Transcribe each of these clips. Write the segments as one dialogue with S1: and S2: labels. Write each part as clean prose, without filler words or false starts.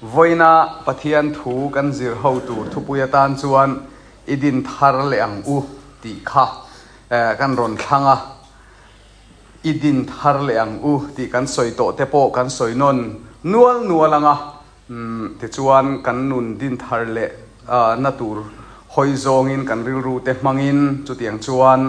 S1: Vawiina Pathian thu kan zir ho tur thupui atan chuan i din thar leh ang u tih kha kan rawn thlang a. I din thar leh ang u tih kan sawi tawh te pawh kan sawi nawn nual nual ang a. Tichuan kan nun din thar leh na tur hawi zawngin kan rilru te hmangin chutiang chuan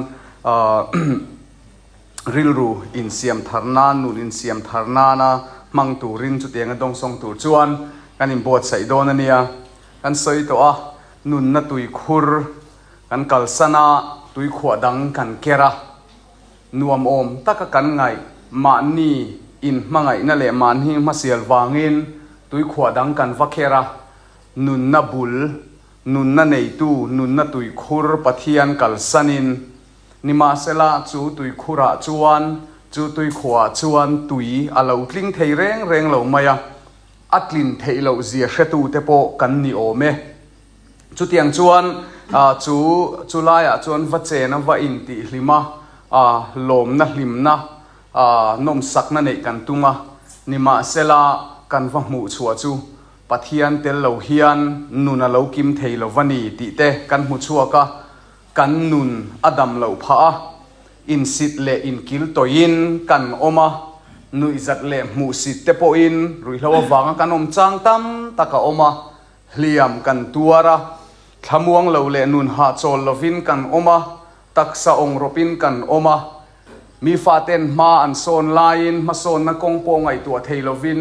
S1: rilru insiam thar nan, nun insiam thar nana hmang turin chutianga dawngsawng tur chuan kan inbuatsaih dawn a nia. Kan sawi tawh a, nunna tuikhur kan kalsan a, tuikhuah dang kan ker a, nuam awm taka kan ngaih mahni inhmangaihna leh mahni hmasial vangin tuikhuah dang kan va kher a, nunna bul, nunna neitu, nunna tuikhur Pathian kalsanin Nimahsela, chu tuikhurah chuan, chu tuikhuahah chuan tui a lo tling thei reng reng lo mai a, a tlin theih loh zia hretute pawh kan ni awm e. Chutiang chuan, chu chu laiah chuan va chen a, va intihhlim a, lawmna hlimna, nawmsakna neih kan tum a, nimahsela kan va hmuh chhuah chu Pathian tel lo hian nun a lo kim thei lo va ni tih te kan hmu chhuak a. Kan nun a dam loh phah a, insit leh inkil tawiin kan awm a, nuihzat leh hmuhsit te pawhin ruihhlo avanga kan awm chang tam tak a awm a, hliam kan tuar a, thlamuang lo leh nun hahchawl lovin kan awm a, taksa awngrawpin kan awm a, mi faten hma an sawn laiin hmasawnna kawng pawh ngaihtuah thei lovin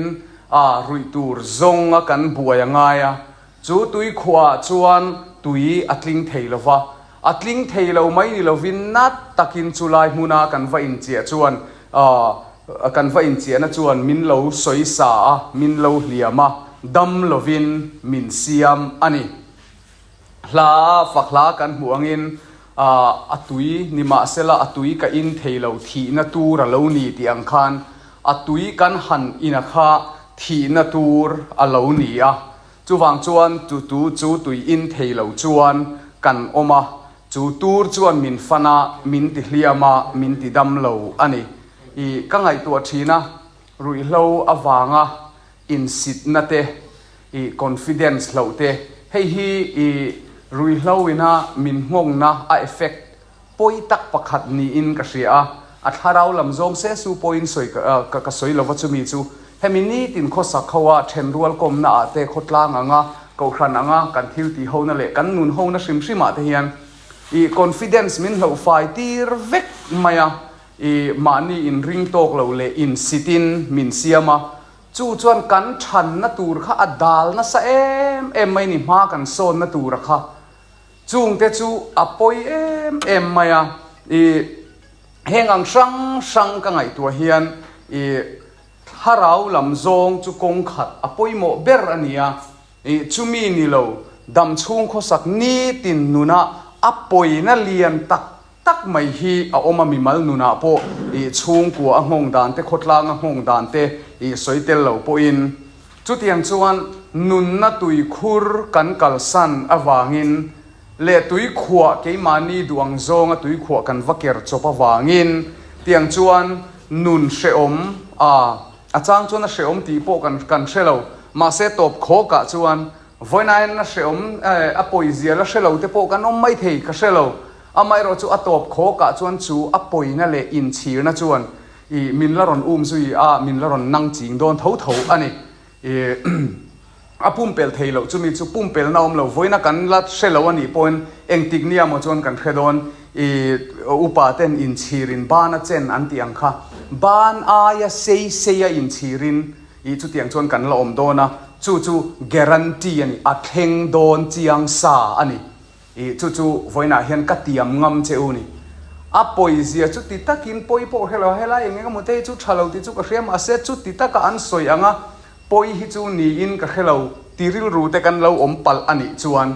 S1: a ruih tur zawnga kan buai a ngai a. Chu tui khuaah chuan tui a tling thei lo va, a tling thei lo mai ni lovin nat takin chu lai hmuna kan va inchiah chuan kan va inchiahna chuan min lo sawi sa a, min lo hliam a, dam lovin min siam a ni. Hla fak hla kan hmuh angin a tui nimahsela a tui ka in thei lo thihna tur a lo ni tih ang khan a tui kan han ina kha thihna tur a lo ni a. Chuvang chuan tu tu chu tui in thei lo chuan kan awm a, chu tur chuan min fan a, min ti hliam a, min ti dam lo a ni. I ka ngaihtuah thin a, ruihhlo avanga insitna te, i confidence hloh te, hei hi i ruihhlo ina min nghawngna a effect Pawi tak pakhat niin ka hria a, a thlarau lam zawng se su pawhin sawi ka ka sawi lova chumi chu hemi nitin khawsak ho a thenrual kawmna ah te khawtlang anga kohhran anga kan thil tih hona leh kan nun hona hrim hrim ah te hian i confidence min hloh fai tir vek mai a, i mahni in ring tawk lo leh insit in min siam a, chu chuan kan thanna tur kha a dal nasa em em mai ni hma kan sawnna tura kha. Chungte chu a pawi em em mai a, i heng ang hrang hrang ka ngaihtuah hian i thlarau lam zawng chu kawng khat a pawimawh ber a ni a, i chumi ni lo dam chhung khawsak nitin nuna a pawina lian tak tak mai hi a awm a, mimal nunah pawh i chhungkua a nghawng dan te, khawtlang a nghawng dan te i sawi tel lo pawhin chutiang chuan nunna tuikhur kan kalsan avangin leh tuikhuah keimahni duh ang zawnga tuikhuah kan va ker chawp avangin tiang chuan nun hrehawm a a chang chuan a hrehawm tih pawh kan kan hre lo mahse tawp khawkah chuan Vawiinain a hreawm a pawizia la hre lo te pawh kan awm mai thei ka hre lo. Amaherawh chu a tawp khawkah chuan chu a pawina leh inchhirna chuan i min la rawn um zui a, min la rawn nang ching dawn tho tho a ni. I a pumpelh thei loh chumi chu pumpelhna awm lo. Vawiina kan la hre lo a nih pawhin engtik nia maw chuan kan hre dawn. I upa ten inchhirin ban a chen an tih ang kha. Ban aia sei seia inchhirin I chutiang chuan kan la awm dawn a, chu chu guarantee a ni, a thleng dawn chiang sa a ni. I chu chu vawiinah hian ka tiam ngam che u ni. A pawizia chu ti takin pawi pawh hre lo a, helai eng eng emaw te hi chu tha lo tih chu ka hria mahse chuti taka an sawi ang a, pawi hi chu niin ka hre lo ti rilru te kan lo awm palh a nih chuan,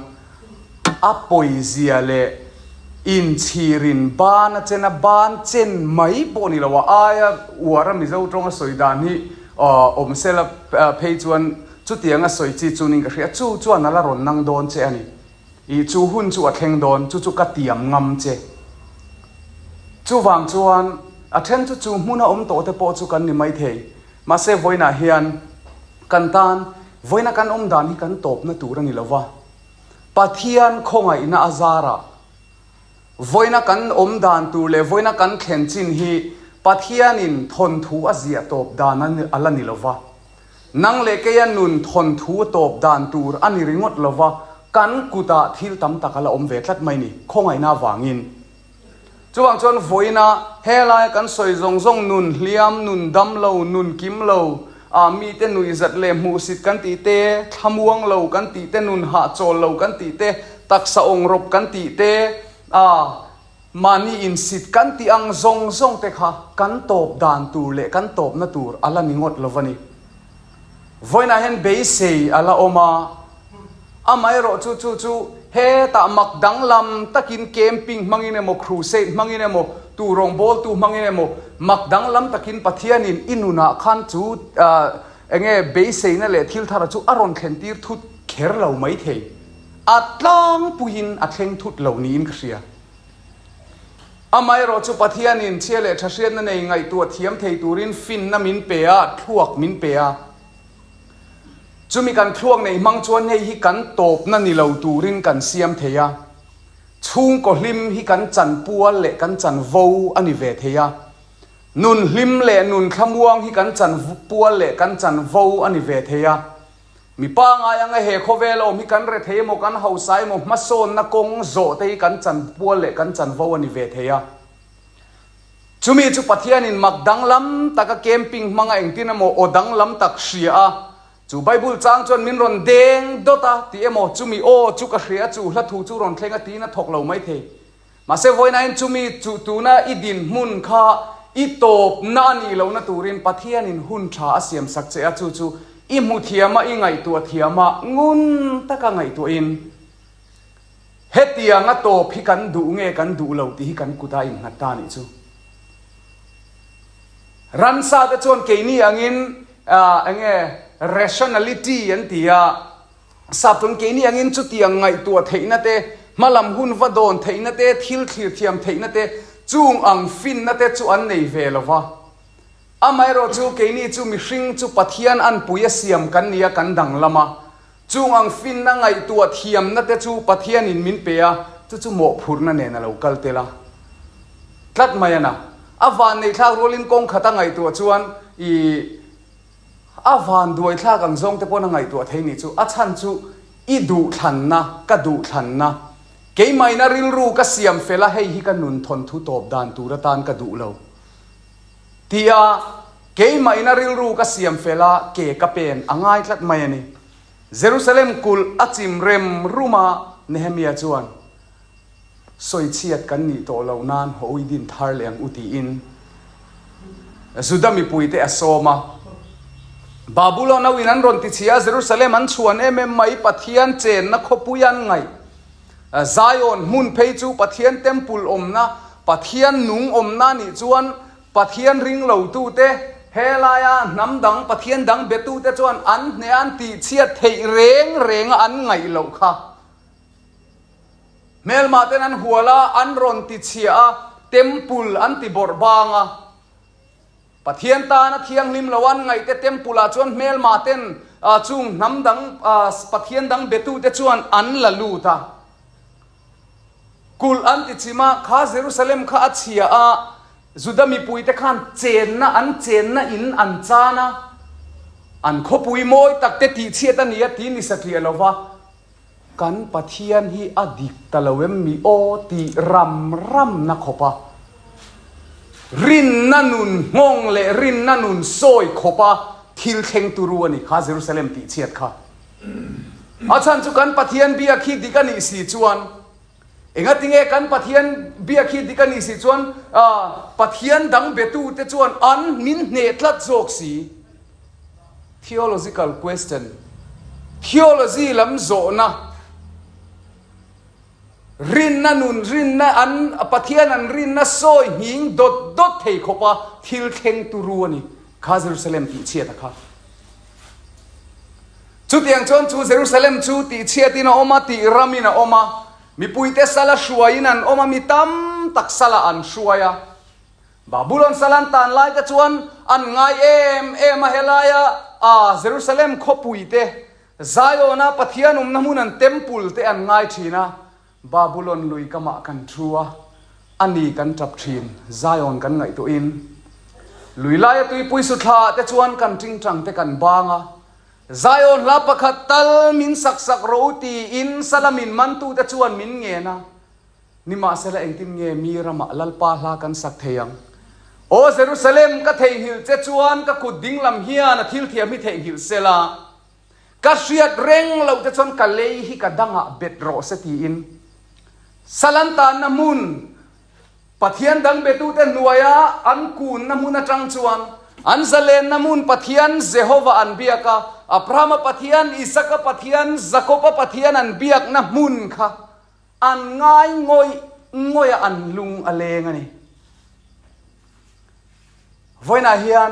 S1: A pawizia leh inchhirin ban a chen a, ban chen mai pawh ni lo a, aia uar a Mizo tawng a sawi dan hi awm sela phei chuan chutiang a sawi chi chunin ka hria, chu chuan a la rawn nang dawn che a ni. I chu hun chu a thleng dawn, chu chu ka tiam ngam che. Chuvang chuan a then chu chu hmuna awm tawh te pawh chu kan ni maithei. Mahse vawiinah hian kan tan. Vawiina kan awm dan hi kan tawpna tur a ni lo va, Pathian khawngaihna a zarah vawiina kan awm dan tur leh vawiina kan thlen chin hi Pathianin thawnthu a ziah tawp dan a la ni lo va. Nang leh keia nun thawnthu a tawp dan tur a ni ringawt lo va, kan kutah thil tam tak a la awm ve tlat mai ni, khawngaihna avangin. Chuvang chuan vawiina helaia kan sawi zawng zawng nun hliam, nun dam lo, nun kim lo, ah mite nuihzat leh hmuhsit kan tih te, thlamuang lo kan tih te, nun hahchawl lo kan tih te, taksa awngrawp kan tih te, ah mahni insit kan tih ang zawng zawng te kha kan tawp dan tur leh kan tawpna tur a la ni ngawt lo va ni. Vawiinah hian beisei a la awm a, amaherawhchu chu chu hetah mak danglam takin camping hmangin emaw crusade hmangin emaw tu rawngbawltu hmangin emaw mak danglam takin Pathianin i nunah khan chu enge beiseina leh thil thara chu a rawn thlen tir thut kher lo maithei. A tlangpuiin a thleng thut lo niin ka hria. Amaherawh chu Pathianin chhia leh tha hriatna nei ngaihtuah thiam thei turin finna min pe a, thluak min pe a. Chumi kan thluak neih hmang chuan hei hi kan tawpna ni lo turin kan siam thei a. Chhungkaw hlim hi kan chanpual leh kan chanvo a ni ve thei a. Nun hlim leh nun thlamuang hi kan chanpual leh kan chanvo a ni ve thei a. Mi pangai anga he khawvel awm hi kan rethei emaw kan hausa emaw hmasawnna kawng zawh te hi kan chanpual leh kan chanvo a ni ve thei a. Chumi chu Pathianin mak danglam taka camping hmanga engtin emaw aw danglam tak hria a, chu Bible chang chuan min rawn deng dawt a tih emaw chumi aw chu ka hria a chu hla thu chu rawn thleng a tiin a thawk lo maithei. Mahse vawiinain chumi chu tuna i dinhmun kha i tawpna a nih lohna turin Pathianin hun tha a siamsak che a, chu chu i hmu thiam a, i ngaihtuah thiam a, ngun taka ngaihtuahin hetianga tawp hi kan duh nge kan duh lo tih hi kan kut a innghat ta a nih chu. Ransa te chuan keini angin enge rationality an ti a, Sap chuan keini angin chutiang ngaihtuah theihna te, hmalam hun va dawn theihna te, thil thlir thiam theihna te, chung ang finna te chu an nei ve lo va. Amaherawh chu keini chu mihring chu Pathian anpui a siam kan ni a, kan danglam a. Chung ang finna ngaihtuah thiamna te chu Pathianin min pe a, chu chu mawhphurhna nen a lo kal tel a. Tlat mai a na. A vanneihthlak rualin kawng khata ngaihtuah chuan i. A van duaithlak ang zawng te pawn a ngaihtuah thei nih chu. A chhan chu i duhthlanna, ka duhthlanna. Keimahina rilru ka siam fel a, hei hi ka nun thawnthu tawp dan tur atan ka duh lo. Tia keimahina rilru ka siam fel a, ke ka pen a ngai tlat mai a ni. Jerusalem kulh a chim rem rum a, Nehemia chuan. Sawichhiat kan nih tawh loh nan hawi din thar leh ang u tiin Juda mipuite a sawm a. Babulon ho in an rawn ti chhia a, Jerusalem an chhuan em em mai, Pathian chenna khawpui an ngaih. Zion hmun phei chu Pathian temple awmna, Pathian nung awmna nih chuan Pathian ring lotute, helaia hnam dang Pathian dang betute chuan an hneh an tihchhiat theih reng renga an ngaih loh kha. Hmelmah ten an hual a, an rawn ti chhia a, temple an ti bawrh bang a. Pathian tana thianghlim lo an ngaihte temple ah chuan hmelmah ten chung hnam dang Pathian dang betute chuan an la lut a. Kulh an ti chim a, kha Jerusalem kha a chhia a, Juda mipuite khan chenna an chenna in an chan a, an khawpui mawi takte tihchhiat a ni a ti ni satliah lo va. Kan Pathian hi a dik ta lo em mi aw tih ram ramna khawpa rinna nun nghawng leh rinna nun sawi khawpa thil thleng turu a ni kha Jerusalem tih chhiat kha. A chhan chu kan Pathian biak hi dik a nih si chuan engatinge kan Pathian biak hi dik a nih si chuan Pathian dang betute chuan an min hneh tlat zawk si. Theological question, Theology lam zawhna, Rinna nun, rinna an, Pathian an rinna sawi nghing dawt dawt thei khawpa thil thleng turu a ni kha Jerusalem tihchhiat a kha. Chutiang chuan chu Jerusalem chu tihchhiatin a awm a, tih ramin a awm a, mipuite sala hruaiin an awm a, mi tam tak sala an hruai a. Babulon sal an tan lai te chuan an ngai em em a, helaia Jerusalem khawpui te. Zion-a Pathian awmna hmun an temple te an ngai thin a, Babulon lui kamah kan thu a, a ni kan tap thin, Zion kan ngaihtuahin. Lui laia tuipui suthlaah te chuan kan tingtang te kan bang a, Zion hla pakhat tal min sak sak rawh u tiin Salamin mantute chuan min ngen a. Nimahsela engtin nge mi ramah Lalpa hla kan sak thei ang? Aw Jerusalem, ka theihnghilh che chuan ka kut dinglam hian a thilthiam hi theihnghilh sela, ka hriat reng loh te chuan ka lei hi ka dangah bet rawh se tiin Salan tanna hmun Pathian dang betute hnuaia an kunna hmun atang chuan an zalenna hmun Pathian Jehova an biak a, Abrahama Pathian, Isaka Pathian, Jakoba Pathian an biakna hmun kha an ngai ngawih ngawih a an lung a leng a ni. Vawiinah hian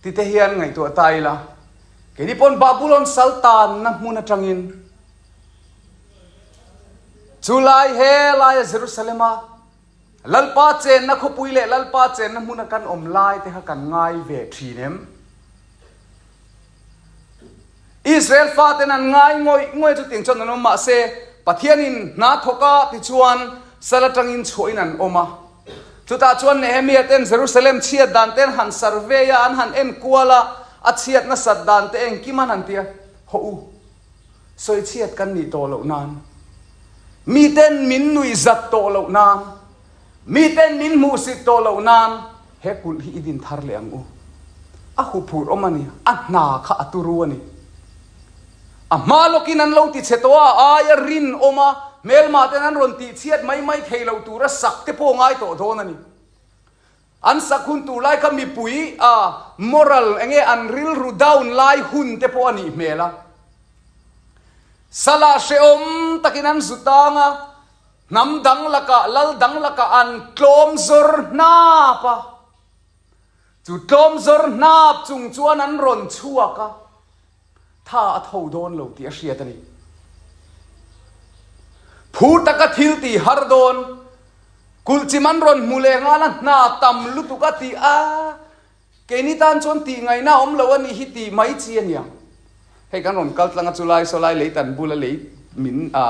S1: tite hian ngaihtuah ta ila, keini pawn Babulon sal tanna hmun atangin Chu lai he laia Jerusalema Lalpa chenna khawpui leh Lalpa chenna hmuna kan awm lai te kha kan ngai ve thin em? Israel faten an ngai ngawih ngawih chu tiang chuan an awm mahse Pathianin hna thawk a tichuan sal atangin chhuahin an awm a. Chutah chuan Nehemia ten Jerusalem chhiat dan te an han survey a, an han en kual a, a chhiat nasat dan te engkim an han ti a, hawh u. Sawichhiat kan nih tawh loh nan, miten min nuihzat tawh loh nan, miten min hmuhsit tawh loh nan he kulh hi i din thar leh ang u. A huphurh awm a ni, a hna kha a turu a ni. A hma lawkin an lo ti chhe tawh a, a aia rinawm a, hmelmah ten an rawn tihchhiat mai mai thei lo tura sak te pawh ngai tawh dawn a ni. An sak hun tur lai kha mipui a moral enge an rilru down lai hun te pawh a nih hmel a. Salah hrehawm takin an zu tang a, hnam dang lakah lal dang lakah an tlawm zawr hnap a. Chu tlawm zawr hnap chung chuan an rawn chhuak a. Tha a tho dawn lo tih a hriat a ni. Phur taka thil tih har dawn, kulh chim an rawn hmu leh nghal a, hna tam lutuk a tih a, keini tan chuan tih ngaihna a awm lo a nih hi tih mai chi a niang. Hei kan rawn kal tlang a chulai sawlai lei tan bula lei min a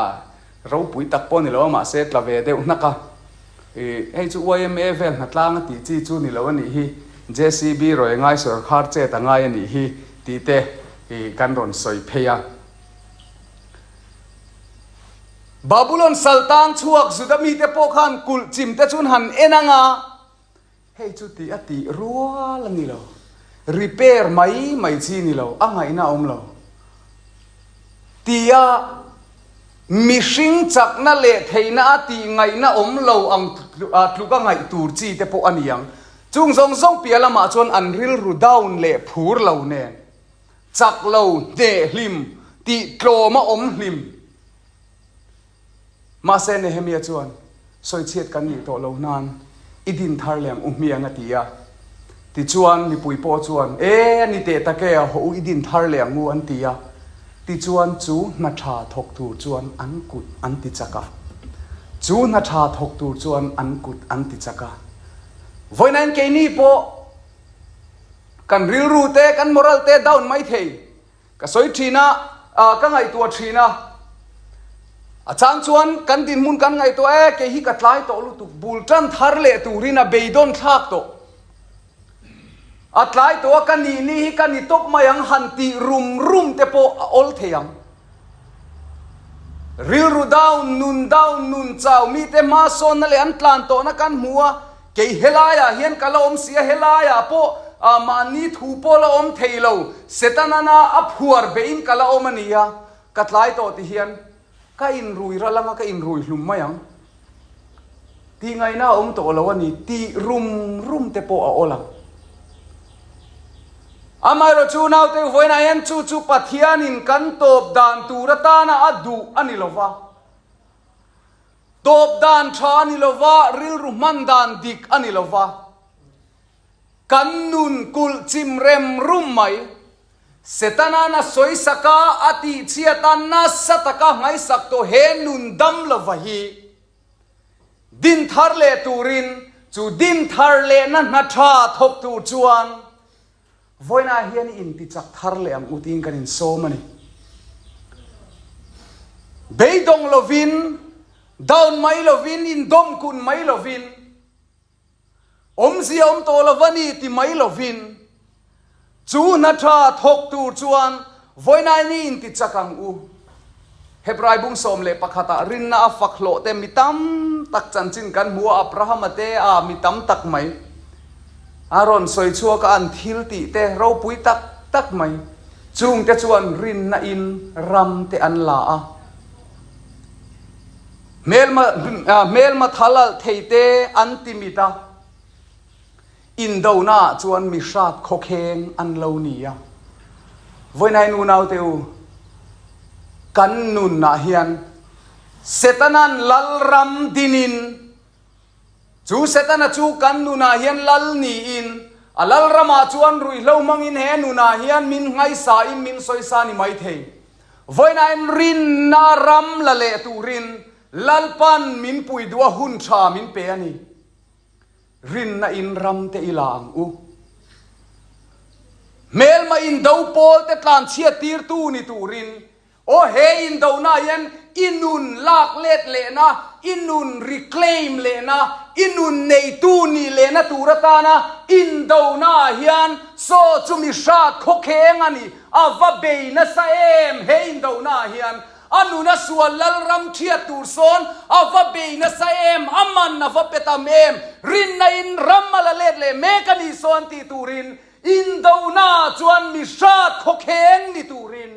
S1: ropui tak pawh ni lo a mahse tla ve deuh hnak a. Ih hei chu yma vel hnatlang a tih chi chu ni lo a nih hi, JCB rawi ngai sawrkhar chet a ngai a nih hi tih te ih kan rawn sawi phei a. Babulon saltang chhuak Juda mite pawh khan kulh chim te chun han en ang a, Hei chu tih a tih rual a ni lo. Repair mai mai chi ni lo, a ngaihna a awm lo. Tia mihring chakna leh theihna a tih ngaihna awm lo ang tluka ngaih tur chi te pawh a ni ang. Chung zawng zawng piah lamah chuan an rilru down leh phur lo nen, chak lo, hneh hlim, tih tlawm a awm hlim. Mahse Nehemia chuan, Sawichhiat kan nih tawh lo nan i din thar leh ang u hmiang a ti a. Tichuan mipui pawh chuan, E, a ni teh tak e, a hawh u i din thar leh ang u an ti a. Tichuan chu hna tha thawk tur chuan an kut an ti chak a. Chu hna tha thawk tur chuan an kut an ti chak a. Vawiinain keini pawh kan rilru te, kan moral te down mai thei. Ka sawi thin a, ka ngaihtuah thin a. A chang chuan kan dinhmun kan ngaihtuah e, kei hi ka tlai tawh lutuk, bul tan thar leh turin a beidawn thlak tawh. A tlai tawh a, ka nih ni hi ka ni tawp mai ang han tih rum rum te pawh a awl thei ang. Rilru down, nun down, nun chau, mite hmasawnna leh an tlan tawhna kan hmu a, kei helaiah hian ka la awm si a, helaiah pawh mahni thu pawh la awm thei lo, Setana a phuar beihin ka la awm a ni a, ka tlai tawh ti hian ka inrui ral anga ka inrui hlum mai ang. Tih ngaihna a awm tawh lo a ni tih rum rum te pawh a awl ang. Amaherawh chu naute vawiinah hian chu chu Pathianin kan tawp dan tur atana a duh a ni lo va. Tawp dan tha a ni lo va, rilru hman dan dik a ni lo va. Kan nun kulh chim rem rum mai. Setana'n a sawisak a, a tihchhiat a, nasa taka ngaihsak tawh he nun dam lova hi din thar leh turin chu din thar lehna hna tha thawk tur chuan. Vawiinah hian i intichak thar leh ang u tiin kan insawm a ni. Beidawng lovin, down mai lovin, indawm kun mai lovin, Awmzia awm tawh lo va ni ti mai lovin, chu hna tha thawk tur chuan vawiinai ni inti chak ang u. Hebrai bung 11 ah rinna a fak hlawh te mi tam tak chanchin kan hmu a, Abrahama te a mi tam tak mai a rawn sawi chhuak a, an thil tih te ropui tak tak mai, chung te chuan rinna in ram te an la a. Hmelma hmelma thal alh thei te an ti mit a, indona ah chuan mi hrat khawkheng an lo ni a. Vawiinai nunaute u, kan nun ah hian Setana'n Lalram dinin, Chu Setana chu kan nunah hian lal niin, a lal ramah chuan ruihhlo hmangin he nunah hian min nghaisa in min sawisa ni mai thei. Vawiinain rinna ram la leh turin Lalpan min pui duh a hun tha min pe a ni. Rinna in ram te i la ang u. Hmelma indo pawl te tlanchhiat tirtu ni turin Aw he indona hian i nun lak let lehna, i nun reclaim lehna, i nun neitu nih lehna tur atana indona ah hian saw chu mi hrat khawkheng a ni, a va bei nasa em he indona ah hian a nuna sual lalram thiat tur sawn a va bei nasa em, a man a va pe tam em, rinna in ram a la let leh mek a nih sawn tih turin indona ah chuan mi hrat khawkheng ni turin.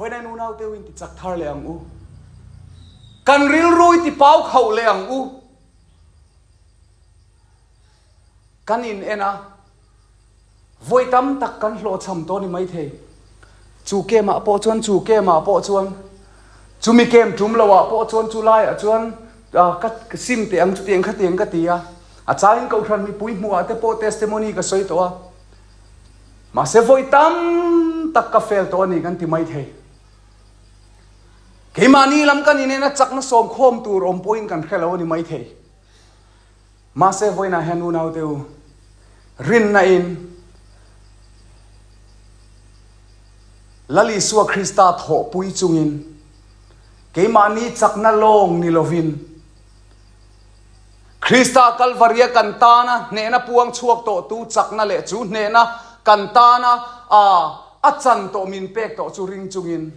S1: Vawiinai nunau teu in ti chak thar leh ang u. Kan rilru i ti pau khauh leh ang u. Kan in en a, vawi tam tak kan hlawhchham tawh ni maithei. Chu kem ah pawh chuan, chu kem ah pawh chuan, chumi kem tum lo ah pawh chuan chu lai ah chuan ka sim teh ang chutiang khatiang ka ti a. A changin Kohhran mipui hmuh ah te pawh testimony ka sawi tawh a. Mahse vawi tam tak ka fail tawh a ni kan ti mai thei. Keimahni lam kan inena chakna sawmkhawm tur awm pawhin kan hre lo a ni mai thei. Mahse vawiinah hian unaute u, rinna in Lal Isua Krista thawhpui chungin keimahni chakna lawng ni lovin, Krista Kalvaria kan tana hnehna puang chhuak tawhtu chakna leh chu hnehna kan tana a chan tawh min pek tawh chu ring chungin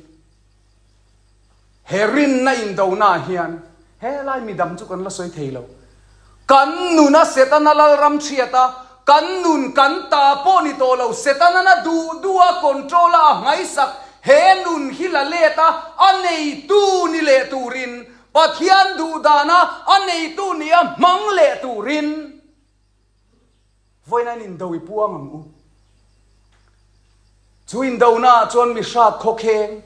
S1: he rinna indonaah hian helai midang chu kan la sawi thei lo. Kan nuna Setana lalram chhiat a, kan nun kan ta pawh ni tawh lo, Setana na duh duh a control a a nghaisak he nun hi la let a, a neitu ni leh turin Pathian duh dana a neitu nia hmang leh turin vawiin indo i puang ang u. Chu indonaah chuan mi hrat khawkheng,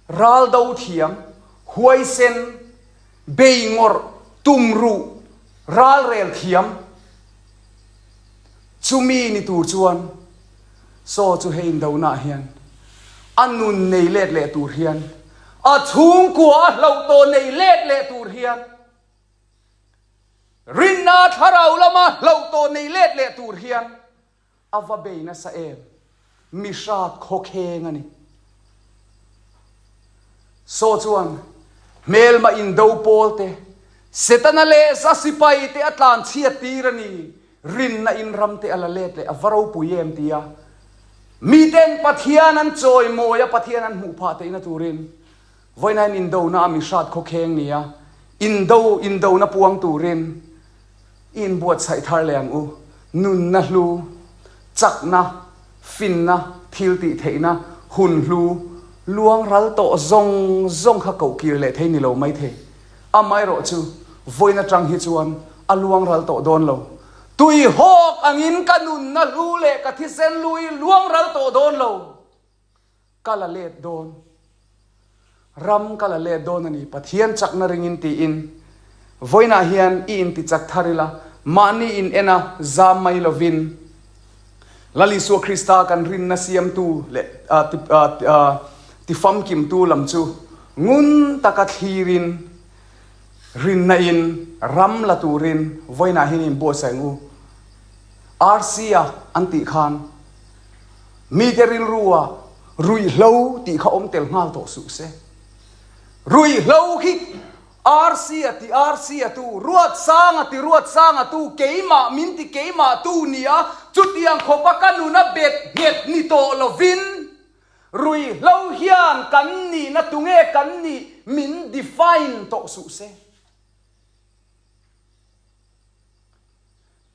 S1: ral do thiam, huaisen, bei ngawrh, tumruh, ralrel thiam, Chumi ni tur chuan Saw chu hei indonaah hian a nun nei let leh tur hian, a chhungkua a hlauh tawh nei let leh tur hian, rinna thlarau lama hlauh tawh nei let leh tur hian a va bei nasa em? Mi hrat khawkheng a ni. Saw chuan hmelma indo pawl te, Setana leh a sipai te a tlan chhiat tir a ni. Rinna in ram te a la let leh a va ropui em tia miten Pathian an chawimawi a, Pathian an hmuh phah theihna turin vawiin indona a mi hrat khawkheng nia indo indona puang turin i inbuatsaih thar leh ang u. Nunna hlu, chakna, finna, thil tih theihna, hun hlu, luang ral tawh zawng zawng kha koh kir leh thei ni lo mai thei. Amaherawh chu vawiin atang hi chuan a luang ral tawh dawn lo. Tui hawk angin ka nunna hlu leh ka thisen lu hi luang ral tawh dawn lo. Ka la let dawn. Ram ka la let dawn a ni, Pathian chakna ringin tiin vawiinah hian i intichak thar ila, mahni in en a zam mai lovin Lal Isua Krista kan rinna siamtu leh tifamkimtu lam chu ngun taka thlirin rinna in ram la turin vawiinah hian i inbuatsaih ang u. RC-a an tih khan mite rilrua ruihhlo tih kha awm tel nghal tawh suh se. Ruihhlo khi RC-a ti RC-a tu, Ruatsanga ti Ruatsanga tu, keimah min ti keimah tu nia, chutiang khawpa ka nuna bet nghet ni tawh lovin ruihhlo hian kan nihna tunge kan nih min define tawh suh se.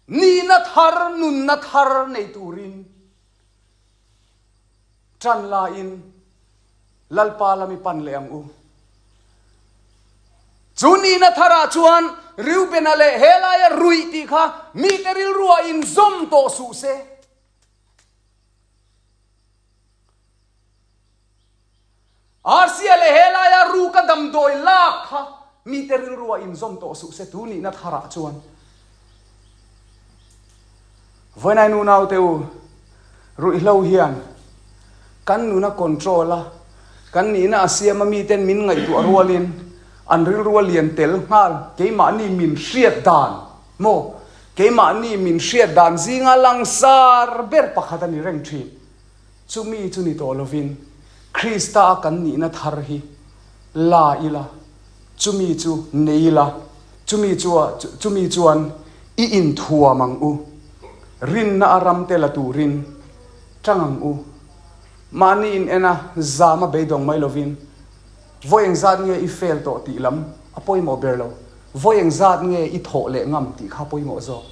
S1: Nihna thar, nunna thar nei turin ṭan laiin Lalpa lam i pan leh ang u. Chu nihna tharah chuan Reubena leh helaia ruih tih kha mite rilruah inzawm tawh suh se. Arsia leh helaia ruka damdawi lak kha mite rilruah inzawm tawh suh se tu nihna tharah chuan. Vawiinai nunaute u, ruihhlo hian kan nuna control a, kan nihna a siam a miten min ngaihtuah rualin an rilrua lian tel nghal keimahni min hriat dan maw keimahni min hriat dan zinga langsar ber pakhat a ni reng thin. Chumi chu ni tawh lovin Krista a kan nihna thar hi la ila, chumi chu nei ila, chumi chua chumi chuan i inthuam ang u, rinna a ramte la turin tang ang u. Mahni in en a, zam a beidawng mai lovin vawi engzat nge i fail tawh tih lam a pawimawh ber lo, vawi engzat nge i thawh leh ngam tih kha a pawimawh zawk.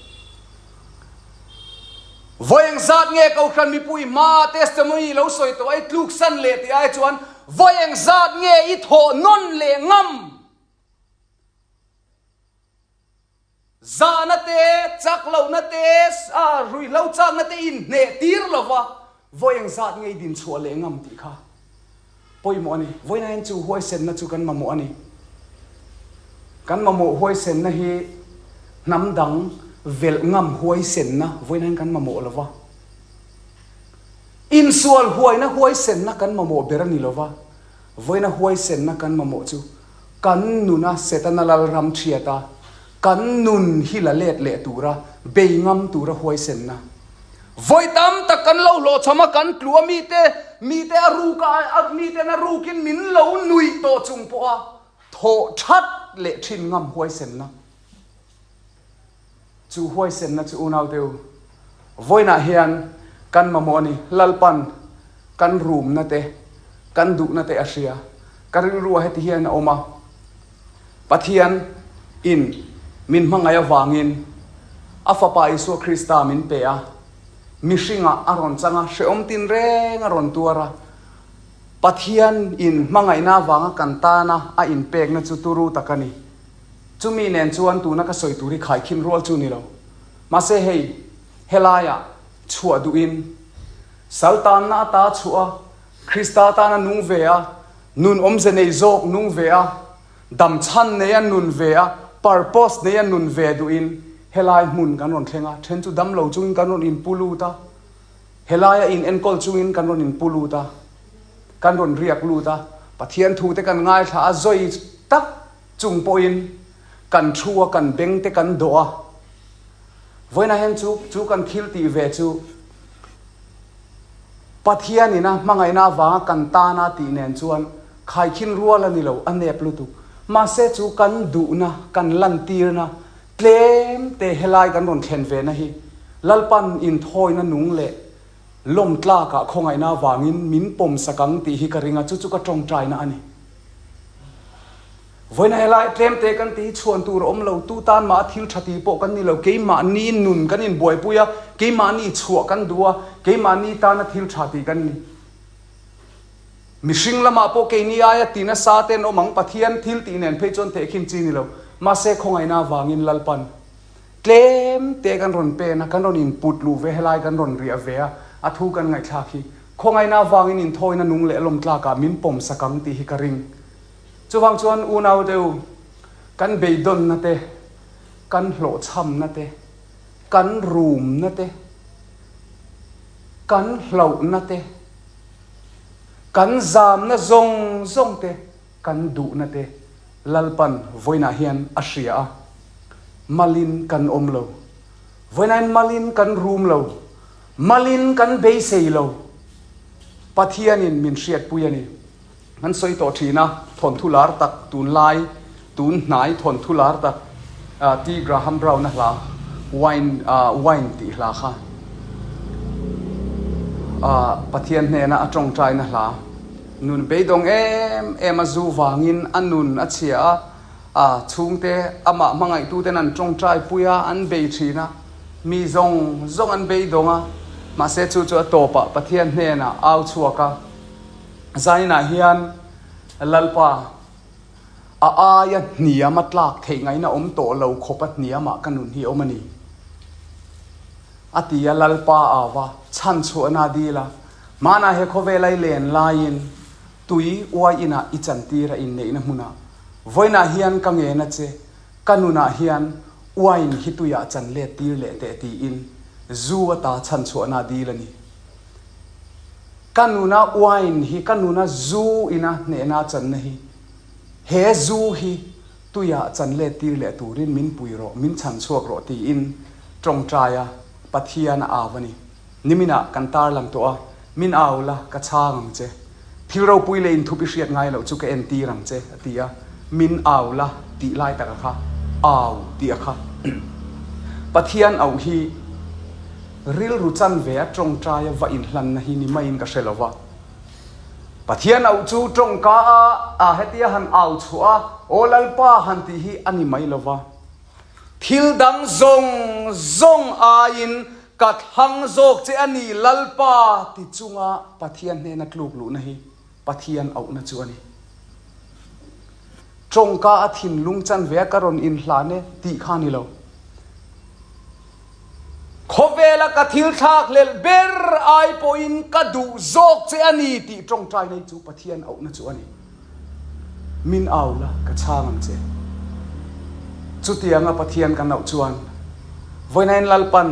S1: Vawi engzat nge Kohhran mipui hmaa testimony lo sawi tawh a i tluksan leh tih ai chuan vawi engzat nge i thawh nawn leh ngam? Zahna te, chak lohna te, ruihhlo chakna te inhneh tir lova vawi engzat nge i dinchhuah leh ngam tih kha pawimawh a ni. Vawiin hian chu huaisenna chu kan mamawh a ni. Kan mamawh huaisenna hi hnam dang velh ngam huaisenna vawiin hian kan mamawh lo va. Insual huaina huaisenna kan mamawh ber a ni lo va. Vawiina huaisenna kan mamawh chu kan nuna Setana lalram thiata kan nun hi la let leh tura bei ngam tura huaisenna. Vawi tam tak kan lo hlawhchham a, kan tlu a, mite, mite a ruk a, miten a rukin min lo nuih tawh chung pawha thawh that leh thin ngam huaisenna. Chu huaisenna chu unaute u, vawiinah hian kan mamawh a ni. Lalpan kan rumna te, kan duhna te a hria. Ka rilru a heti hian a awm a, Pathian in min hmangaih avangin a Fapa Isua Krista min pe a, mihringah a rawn chang a, hrehawm tinreng a rawn tuar a. Pathian in hmangaihna avanga kan tana a inpekna chu turu tak a ni. Chumi nen chuan tuna ka sawi tur hi khaikhin rual chu ni lo. Mahse hei, helaiah chhuah duhin sal tanna ata chhuah a, Krista tana nung ve a, Nun awmze nei zawk nung ve a, dam chhan nei a nun ve a, purpose nei a nun ve duhin helai hmun kan rawn thleng a, then chu dam lo chungin kan rawn inpu lut a, helaia in enkawl chungin kan rawn inpu lut a, kan rawn riak lut a, Pathian thu te kan ngaithla a, zawi tak chung pawhin kan thu a, kan beng te kan dawh a, vawiinah hian chu chu kan thil tih ve chu Pathianin a hmangaihna avanga kan tana tih nen chuan khaikhin rual a ni lo, a nep lutuk. Mahse chu kan duhna, kan lantirna tlem te helai kan rawn thlen ve na hi Lalpan inthawina nung leh lawm tlakah khawngaihna avangin min pawmsak ang tih hi ka ring a, chu chu ka tawngtaina a ni. Vawiina helai tlemte kan ti hi chhuan tur a awm lo, tu tan mah a thil tha ti pawh kan ni lo, keimahni nun kan inbuaipui a, keimahni chhuah kan duh a, keimahni tana thil tha ti kan ni. Mihring lamah pawh keini aia ti nasa te an awm ang, Pathian thil tih nen phei chuan tehkhin chi ni lo, mahse khawngaihna avangin Lalpan tlemte kan rawn pen a, kan rawn input luh ve helai kan rawn riah ve a, a thu kan ngaihthlak hi khawngaihna avangin inthawina nung leh lawm tlakah min pawmsak ang tih hi ka ring. Chuvang chuan unau deuh kan beidawnna te, kan hlawhchhamna te, kan rumna te, kan hlauhna te, kan zamna zawng zawng te, kan duhna te Lalpan vawiinah hian a hria a, malin kan awm lo. Vawiinain malin kan rum lo, malin kan beisei lo. Pathianin min hriatpui a ni. Kan sawi tawh thin a, thawnthu lar tak tunlai, tun hnai thawnthu lar tak T. Graham Brown-a hla Wine, Wine tih hla kha Pathian hnena a tawngtaina hla. Nun beidawng em em a zu vangin a nun a chhia a, a chhungte amah hmangaihtuten an tawngtai pui a, an bei thin a, mi zawng zawng an beidawng a, mahse chu chu a tawpah Pathian hnenah au chhuak a. Zainah hian Lalpa a aia hniam a tlak theih ngaihna awm tawh lo khawpa hniamah ka nun hi a awm a ni. A ti a, Lalpa ava chhanchhuahna a dil a, hmanah he khawvel a i len laiin tui uai inah i chantir a inneihna hmunah vawiinah hian ka ngen a che, ka nunah hian uain hi tuiah chan let tir leh teh tiin zu ata chhanchhuahna a dil a ni. Ka nuna wine hi, ka nuna zu ina hnehna channa hi, he zu hi tuiah chan let tir leh turin min pui rawh, min chhan chhuak rawh tiin tawngtaia Pathian a au a ni. Niminah kan tarlang tawh a, min au la, ka chhang ang che. Thil ropui leh inthup i hriat ngai loh chu ka entir ang che, a ti a. Min au la tih lai taka kha, au tih a kha. Pathian auh hi Rilru chanve a tawngtaia va inhlanna hi ni maiin ka hre lo va. Pathian auh chu tawngka a a hetia han au chhuah a, Aw Lalpa han tih hi a ni mai lo va. Thil dang zawng zawng aiin ka thlang zawk che a ni Lalpa ti chunga Pathian hnena tluk luhna hi Pathian auhna chu a ni. Tawngka a thinlung chanve a ka rawn inhlan e tih kha a ni lo. Khawvela ka thil thlakhlelh ber ai pawhin ka duh zawk che a ni tih tawngtai nei chu Pathian auhna chu a ni. Min au la, ka chhang ang che. Chutianga Pathian kan auh chuan vawiinain Lalpan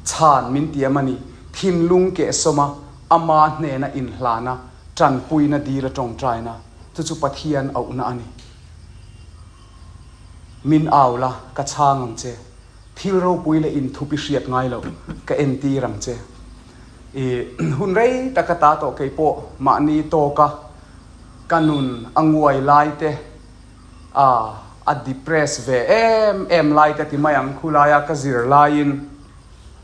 S1: chhan min tiam a ni, thinlung kehsawma ama hnena inhlana tanpuina dila tawngtaina chu chu Pathian auhna a ni. Min au la, ka chhang ang che. Thil ropui leh inthup i hriat ngai loh ka entir ang che. I hun rei tak a ta tawh kei pawh mahni tawka ka nun a nguai lai te, a a depress ve em em lai te ti mai ang khulaia ka zir laiin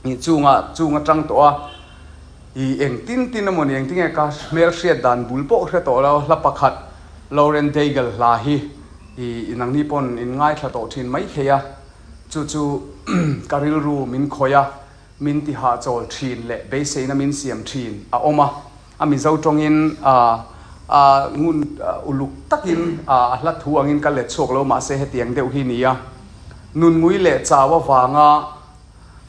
S1: i chunga chung atang tawh a i engtin tin emaw ni engtinge ka hmel hriat dan bul pawh hre tawh lo hla pakhat Lauren Daigle hla hi i nangni pawn in ngaithla tawh thin mai thei a. Chu chu ka rilru min khawih a, min ti hahchawl thin leh beiseina min siam thin a awm a. A Mizo tawngin a ngun uluk takin a hla thu angin ka let chhuak lo mahse hetiang deuh hi nia. Nunngui leh chau avanga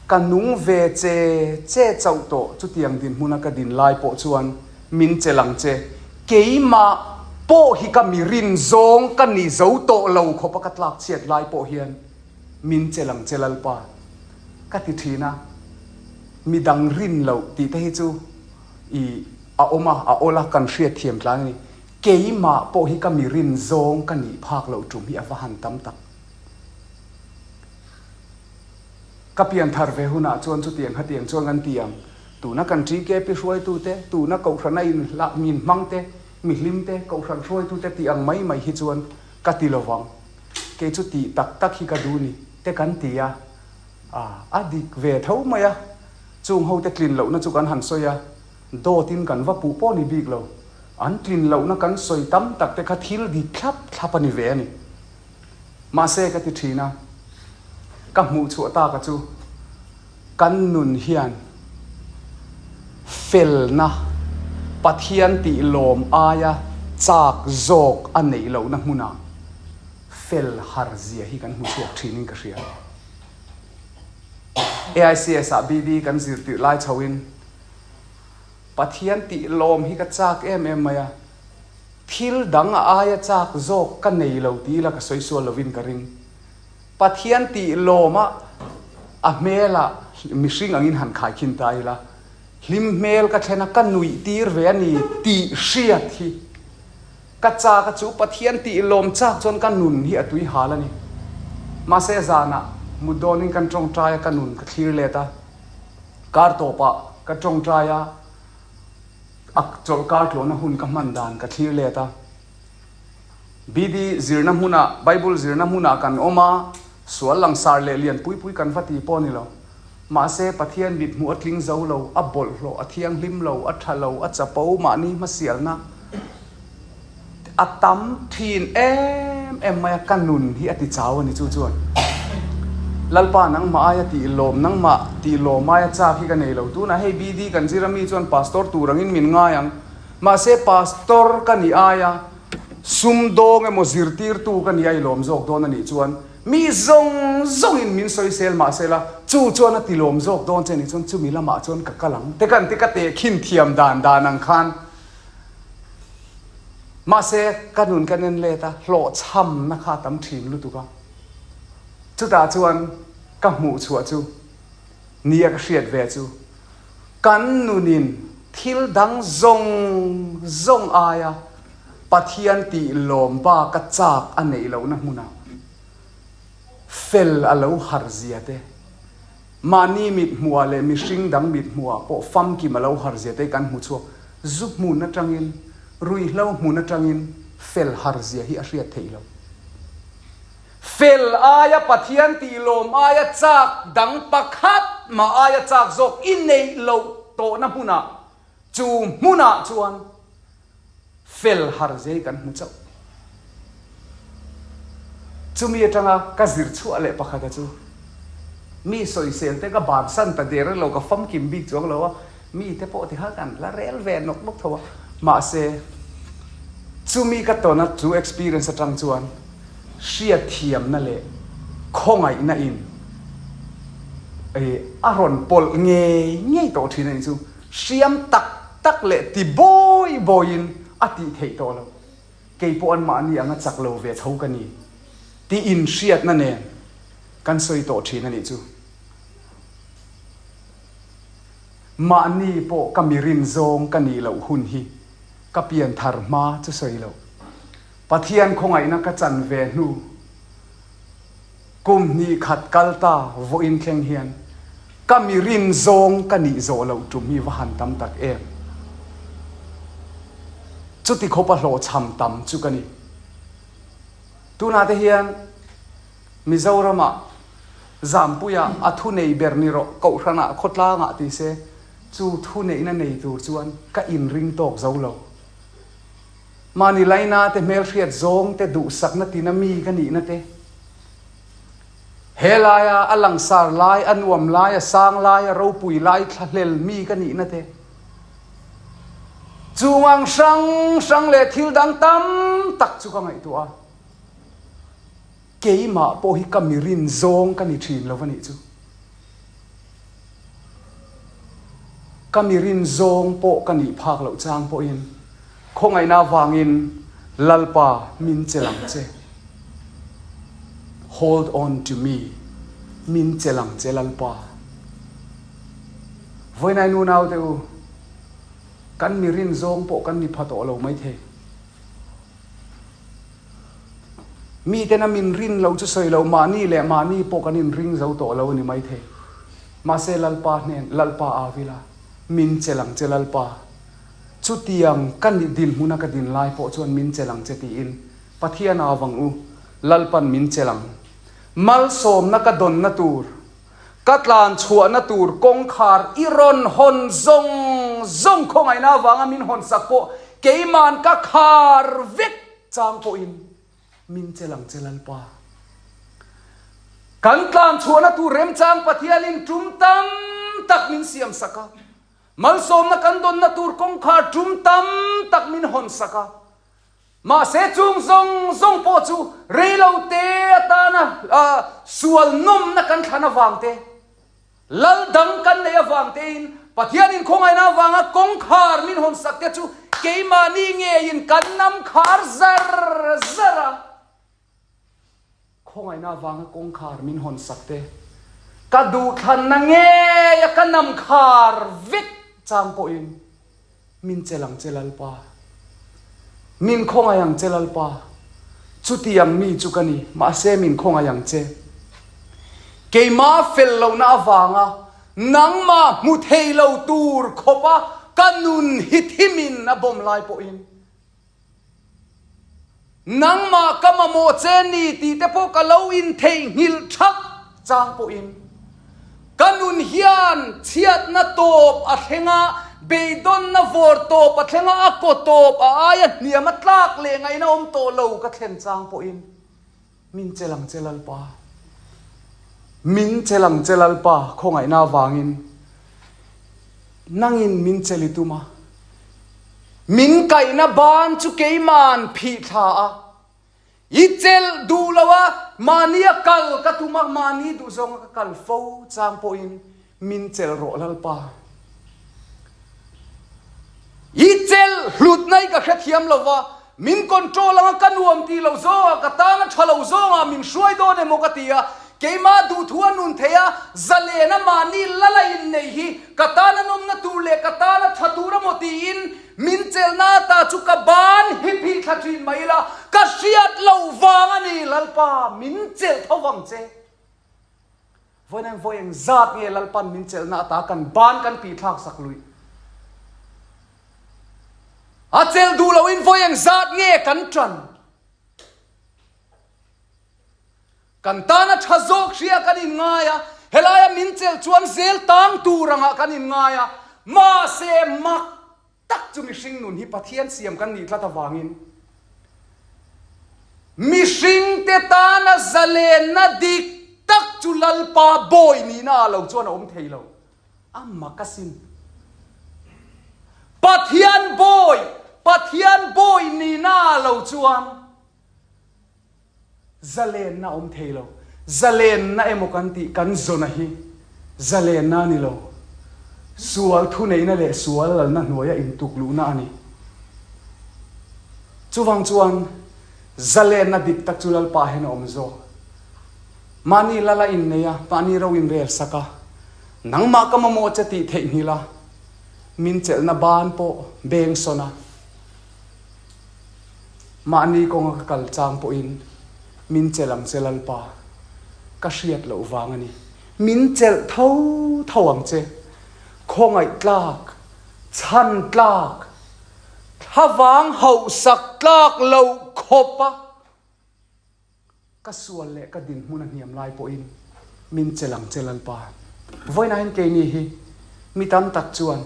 S1: ka nung ve che che chauh tawh chutiang dinhmuna ka din lai pawh chuan min che lang che. Keimah pawh hi ka mi rin zawng ka ni zo tawh lo khawpa ka tlak chhiat lai pawh hian min che lang che Lalpa ka ti thin a, midang rin loh tih te hi chu i a awm a, a awl a, kan hriat thiam tlan a ni. Keimah pawh hi ka mi rin zawng ka nih phak loh tum hi a va han tam tak. Ka pian thar ve hunah chuan chutiang khatiang chuan kan ti ang. Tuna kan TKP hruaitute, tuna Kohhrana inhlah min hmangte, mihlimte, Kohhran hruaitute tih ang mai mai hi chuan ka ti lovang. Kei chu tih tak tak hi ka duh ni te kan ti a, a dik ve tho mai a. Chung hote tlin lohna chu kan han sawi a, dawtin kan va puh pawh ni bik lo. An tlin lohna kan sawi tam tak te kha thil dik thlap thlap a ni ve a ni. Mahse ka ti thin a, ka hmuh chhuah taka chu kan nun hian felna Pathian tih lawm aia chak zawk a neih lohna hmunah fel har zia hi kan hmu chhuak thinin ka hria. AICS ah BB kan zirtirh lai chhoin Pathian tih lawm hi ka chak em em mai a, Thil dang a aia chak zawk ka nei lo ti ila ka sawi sual lovin ka ring. Pathian tih lawma a hmela mihring angin han khaikhin ta ila, hlim hmel ka thlen a, ka nuih tir ve a ni tih hriat hi ka chak a chu Pathian tih lawm chak chuan ka nun hi a tui hal a ni. Mahse zanah. Mut dawnin kan tawngtai a, ka nun ka thlir let a. Kar tawpah ka tawngtai a, a chawlhkar tlawhna hun ka hman dan ka thlir let a. BD zirna hmunah, Bible zirna hmunah kan awm a, sual langsar leh lian pui pui kan va ti pawh a ni lo. Mahse, Pathian mit hmuh a tling zo lo, a bawlhhlawh, a thianghlim lo, a tha lo, a chapo, mahni hmasialna a tam thin em em mai a, ka nun hi a ti chau a ni chu chuan. Lalpa nangmah aia tih lawm, nangmah tih lawm aia chak hi ka nei lo. Tunah hei BD kan zir ami chuan Pastor tur angin min ngai ang. Mahse, Pastor ka nih aia sumdawng emaw zirtirtu ka nih a i lawm zawk dawn a nih chuan mi zawng zawngin min sawisel mahsela chu chuan a ti lawm zawk dawn che a nih chuan chumi lamah chuan ka kal ang te kan ti ka tehkhin thiam dan dan ang khan mahse ka nun kan en let a hlawhchhamna kha a tam thin lutuk a chutah chuan ka hmuh chhuah chu nia ka hriat ve chu Kan nunin thil dang zawng zawng aia Pathian tih lawm baka chak a neih lohna hmunah fel a lo har zia te, mahni mit hmuhah leh mihring dang mit hmuhah pawh famkim a lo har zia te kan hmu chhuak. Zu hmun atangin, ruihhlo hmun atangin fel har zia hi a hriat theih loh. Fel aia Pathian tih lawm aia chak dang pakhat mah aia chak zawk i neih loh tawhna hmunah, chu hmunah chuan fel har zei kan hmu chauh. Chumi atanga ka zir chhuah leh pakhata chu mi sawisel te ka bansan ta der lo, ka famkim bik chuang lo a, mite pawh ti kha kan la rel ve nawk nawk tho a, mahse chumi ka tawna chu experience atang chuan hriatthiamna leh khawngaihna in a rawn pawlh ngei ngei tawh thin a nih chu. Hriam tak tak leh ti bawi bawiin a tih theih tawh lo. Kei pawh anmahni anga chak lo ve tho ka ni tih inhriatna nen kan sawi tawh thin a nih chu. Mahni pawh ka mirin zawng ka nih loh hun hi ka pianthar hma chu sawi loh. Pathian khawngaihna ka chan ve hnu kum hnih khat kal ta vawiin thleng hian ka mi rin zawng ka nih zawh loh tum hi va han tam tak em. Chuti khawpa hlawhchham tam chu ka ni. Tunah te hian Mizoramah Zampuia a thunei ber ni rawh Kohhranah khawtlangah ti se chu thuneihna nei tur chuan ka inring tawk zo lo. Mahni laina te hmelhriat zawng te duhsakna tina mi ka nihna te, he laia a langsar lai, a nuam lai, a sang lai, a ropui lai thlahlel mi ka nihna te, chung ang hrang hrang leh thil dang tam tak chu ka ngaihtuah a, keimah pawh hi ka mi rin zawng ka ni thin lo a nih chu. Ka mi rin zawng pawh ka nih phak loh chang pawhin khawngaihna avangin Lalpa min chelh ang che. Hold on to me, min chelh ang che Lalpa. Vawiinai nunaute u, kan mi rin zawng pawh kan ni pha tawh lo maithei. Miten a min rin lo chu sawi lo, mahni leh mahni pawh kan inring zo tawh lo a ni maithei. Mahse Lalpa hnen, Lalpa au ila, min chelh ang che Lalpa. Chutiang ka nih dinhmuna ka din lai pawh chuan min chelh ang che tiin Pathian au ang u, Lalpan min chelh ang. Malsawmna ka dawnna tur, ka tlan chhuahna tur kawngkhar i rawn hawn zawng zawng khawngaihna avanga min hawnsak pawh keima'n ka khar vek Chang pawhin min che lang che Lalpa. Kan tlan chhuahna tur remchang Pathianin tum tam tak min siam sak a. Malsawmna kan dawnna tur kawngkhar tum tam tak min hawn sak a. Mahse chung zawng zawng pawh chu reilo te atana sual nawmna kan thlan avang te, Lal dang kan neih avang tein Pathianin khawngaihna avanga kawngkhar min hawnsak te chu keimahni ngeiin kan nam khar zar zar a. Khawngaihna avanga kawngkhar min hawnsak te ka duhthlanna ngeia ka nam khar vek chang pawhin Min chelh ang che Lalpa. Min khawngaih ang che Lalpa. Chutiang mi chu ka ni, mahse min khawngaih ang che. Keimah fel lohna avanga nangmah hmu thei lo tur khawpa ka nun hi thimin a bawm lai pawhin, nangmah ka mamawh che ni tih te pawh ka lo intheihnghilh thak chang pawhin, ka nun hian chhiatna tawp a thleng a, beidawnna vawr tawp a thleng a, a kaw tawp a aia hniam a tlak leh ngaihna awm tawh lo ka thlen chang pawhin, Min che lang che Lalpa. Min che lang che Lalpa khawngaihna avangin nangin min che li tum a. Min kaihna ban chu keiman phih thla a. I chelh duh lo a, mahni a kal ka tum a, mahni duh zawnga ka kal fo chang pawhin Min chelh rawh Lalpa. I chelh hlutna hi ka hrethiam lo va, min control anga ka nuam tih lo zawngah, ka tan a tha lo zawngah min hruai dawn emaw ka ti a, keimah duhthu a nun thei a, zalen a mahni lala innei hi ka tan a nawmna tur leh ka tan a tha tur emaw tiin min chelhna ata chu ka ban hi phih thla thin mai ila, ka hriat loh vang a ni Lalpa, min chelh tho vang che. Vawiin vawi eng zat nge Lalpan min chelhna ata kan ban kan tih thlak sak luih? A chelh duh loin vawi eng zat nge kan ṭan? Kan tana ṭha zawk hria kan inngai a, helaia min chelh chuan zel tang tur angah kan inngai a, mahse mak tak chu mihring nun hi Pathian siam kan nih tlat avangin mihringte tana zalenna dik tak chu Lalpa bawi nihna ah lo chuan a awm thei lo. A mak asin. Pathian bawi, Pathian bawi nihna ah lo chuan Zalenna awm thei lo. Zalenna emaw kan tih kan zawna hi zalenna a ni lo. Sual thuneihna leh sual lalna hnuaia intukluhna a ni. Chuvang chuan zalenna dik tak chu Lalpa hian a awm zawk. Mahni lal a innei a, mahni ro inrel sak a, nangmah ka mamawh che tih theihnghilh a, min chelhna ban pawh beng sawn a, Mahni kawnga ka kal chang pawhin min chelh ang che Lalpa, ka hriat loh vang a ni. Min chelh tho tho ang che, khawngaih tlak, chhan tlak, thlavang hauhsak tlak loh khawp a. Ka sual leh ka dinhmun a hniam lai pawhin min che lang che Lalpa. Vawiinahin keini hi mi tam tak chuan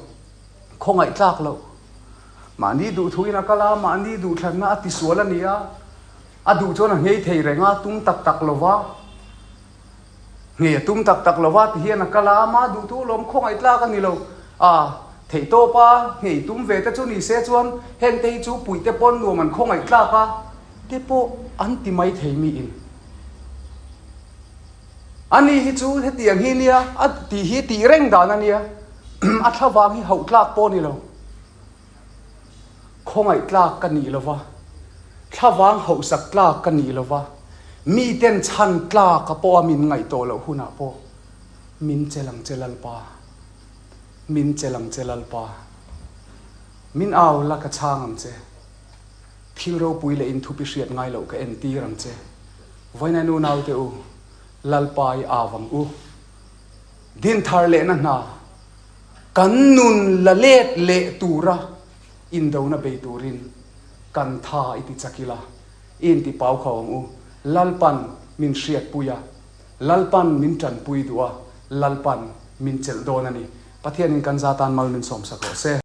S1: khawngaih tlak loh. Mahni duhthuin a kal a, mahni duhthlanna a tisual a ni a, a duh chuan a nghei thei reng a, tum tak tak lo va, nghei a tum tak tak lo va ti hian a kal a, ama duhthu lawm khawngaih tlak a ni lo. A theihtawp a, nghei tum ve te chu ni se chuan hengte hi chu puihte pawn nuam an khawngaih tlak a. Te pawh an ti mai thei mi in. A ni hi chu hetiang hi nia, a tih hi tih reng dan a nia, a thlavang hi hauh tlak pawh a ni lo. Khawngaih tlak ka nih lova, thlavang hauhsak tlak ka nih lova, miten chhan tlak a pawha min ngaih tawh loh hunah pawh min che lang che Lalpa, min che lang che Lalpa, min au la ka chhang ang che. Thil ropui leh inthup i hriat ngai loh ka entir ang che. Vawiina nu naute u, Lalpa i au ang u. Dinthar lehna hna, kan nun la let leh tura indona bei turin kan tha i ti chak ila, i inti pau kho ang u. Lalpan min hriatpui a, Lalpan min tanpui duh a, Lalpan min chelh dawn a ni. Pathianin kan za tan mal min sawmsak rawh se.